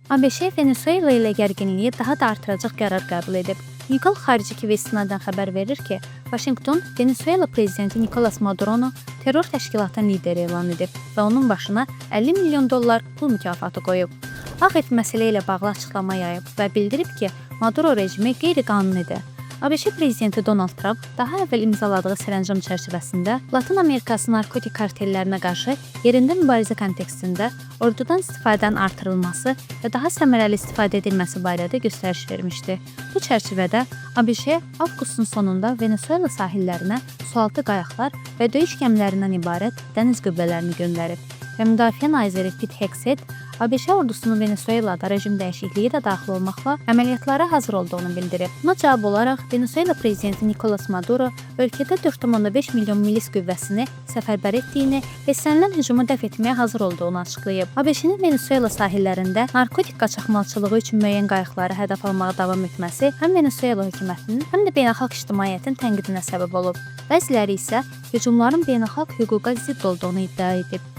ABŞ Venesuela ilə gərginliyi daha da artıracaq qərar qəbul edib. Nikol Xarici TV istinadən xəbər verir ki, Vaşinqton Venesuela prezidenti Nikolas Maduronu terror təşkilatının lideri elan edib və onun başına 50 milyon dollar pul mükafatı qoyub. Ağ Ev məsələ ilə bağlı açıqlama yayıb və bildirib ki, Maduro rejimi qeyri-qanunidir. ABŞ prezidenti Donald Tramp daha əvvəl imzaladığı sərəncam çərçivəsində Latın Amerikası narkotik kartellərinə qarşı yerində mübarizə kontekstində ordudan istifadənin artırılması və daha səmərəli istifadə edilməsi barədə göstəriş vermişdi. Bu çərçivədə ABŞ avqustun sonunda Venesuela sahillərinə sualtı qayıqlar və döyüş gəmilərindən ibarət dəniz qüvvələrini göndərib və Müdafiə naziri Pete Hegseth ABŞ ordusunun Venesuelada rejim dəyişikliyi də daxil olmaqla əməliyyatlara hazır olduğunu bildirib. Buna cavab olaraq Venesuela prezidenti Nikolas Maduro ölkədə 4,5 milyon milis qüvvəsini səfərbər etdiyini və istənilən hücumu dəf etməyə hazır olduğunu açıqlayıb. ABŞ-nin Venesuela sahillərində narkotik qaçaqmalçılığı üçün müəyyən qayıqları hədəf almağa davam etməsi həm Venesuela hökumətinin, həm də beynəlxalq ictimaiyyətin tənqidinə səbəb olub. Bəziləri isə hücumların beynəlxalq hüquqa zidd olduğunu iddia edib.